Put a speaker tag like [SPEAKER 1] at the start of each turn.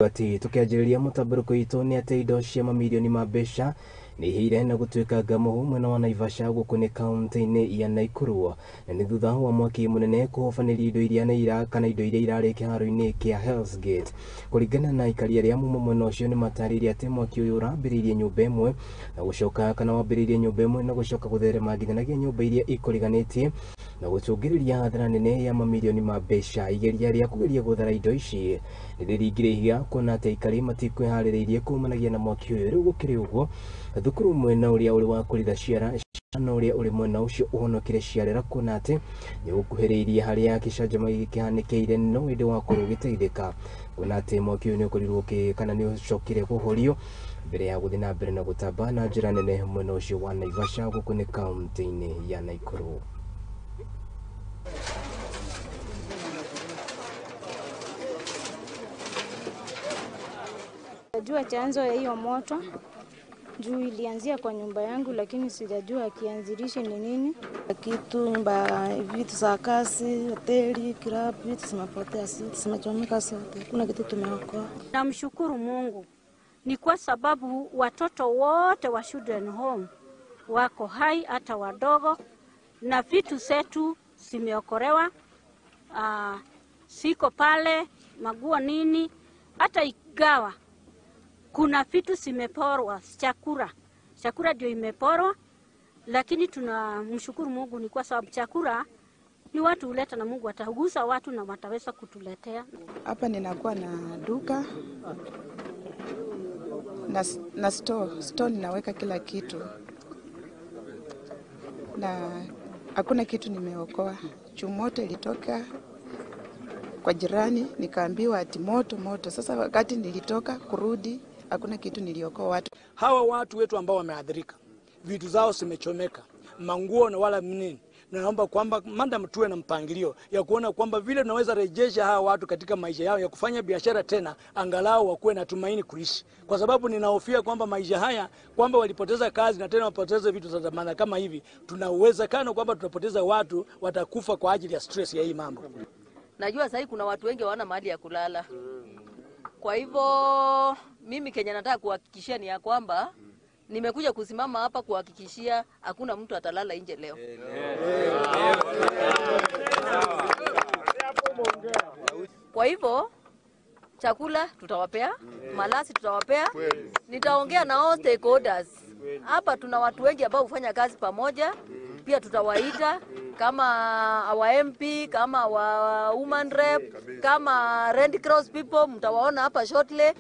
[SPEAKER 1] Ati tukianjĩrĩria mũtambũrũko witũ nĩ atĩ indo cia mamirioni ma mbeca nĩ ihĩire na gũtuĩkanga mũhu mwena wa Naivasha gũkũ nĩ kaunti-inĩ ya Nakuru, na nĩ thutha wa mwaki mũnene kũhobanĩria indo iria nĩ ira kana indo iria irarĩ kĩharo-inĩ kĩa Hell's Gate. Kũringana na aikari arĩa mauma mwena ũcio nĩ matarĩirie atĩ mwaki ũyũ ũrambĩrĩirie nyũmba ĩmwe na gũcoka kana wambĩrĩirie nyũmba ĩmwe na gũcoka gũtherema nginyanagia nyũmba iria ikũriganĩtie na gũcũngĩrĩria hathara nene ya mamirioni ma mbeca. Igeria rĩa kũgeria gũthara indo ici nĩ rĩringire ihiga kuona atĩ aikari matikwĩharĩrĩirie kumanagia na mwaki ũyũ. Rĩu gũkĩrĩ ũguo, thukuru mwena ũrĩa ũrĩ wa kũritha ciara na ũrĩa ũrĩ mwena ũcio ũhonokire ciarera kuona atĩ nĩ ũkuhĩrĩirie harĩa gĩcanjama gĩkĩ kĩhanĩkĩire, no ĩndĩ wakorwo ũgĩteithĩka kuona atĩ mwaki ũyũ nĩ ũkorirwo kana nĩ ũcokire kũhorio mbere ya gũthiĩ na mbere na gũtamba na njĩra nene mwena ũcio wa Naivasha gũkũ nĩ kaunti-inĩ ya Nakuru.
[SPEAKER 2] Sijajua chanzo ya hiyo moto juu ilianzia kwa nyumba yangu, lakini sijajua kianzilishi ni nini.
[SPEAKER 3] Kitu nyumba, vitu za kazi, hoteli, club, vitu zimepotea, zimechomeka zote. Kuna kitu tumeokoa.
[SPEAKER 4] Namshukuru Mungu ni kwa sababu watoto wote wa Children Home wako hai, hata wadogo, na vitu zetu zimeokolewa. Siko pale maguo nini, hata igawa kuna vitu zimeporwa, chakula ndio imeporwa, lakini tunamshukuru Mungu ni kwa sababu chakula ni watu huleta na Mungu atagusa watu na wataweza kutuletea.
[SPEAKER 5] Hapa ninakuwa na duka na store ninaweka kila kitu na hakuna kitu nimeokoa. Moto ilitoka kwa jirani, nikaambiwa ati moto moto. Sasa wakati nilitoka kurudi hakuna kitu niliokoa. Watu
[SPEAKER 6] hawa watu wetu ambao wameadhirika, vitu zao zimechomeka, manguo na wala nini, naomba kwamba madam tuwe na mpangilio ya kuona kwamba vile tunaweza rejesha hawa watu katika maisha yao ya kufanya biashara tena, angalau wakuwe na tumaini kuishi, kwa sababu ninahofia kwamba maisha haya kwamba walipoteza kazi na tena wapoteze vitu za thamani kama hivi, tuna uwezekano kwamba tutapoteza watu, watakufa kwa ajili ya stress ya hii mambo.
[SPEAKER 7] Najua sasa kuna watu wengi hawana mahali ya kulala. Kwa hivyo mimi Kenya nataka kuhakikishia ni ya kwamba nimekuja kusimama hapa kuhakikishia hakuna mtu atalala nje leo. Kwa hivyo chakula tutawapea, malasi tutawapea. Nitaongea na all stakeholders. Hapa tuna watu wengi ambao hufanya kazi pamoja, pia tutawaita kama our MP, kama our woman rep, kama Red Cross people, mtawaona hapa shortly.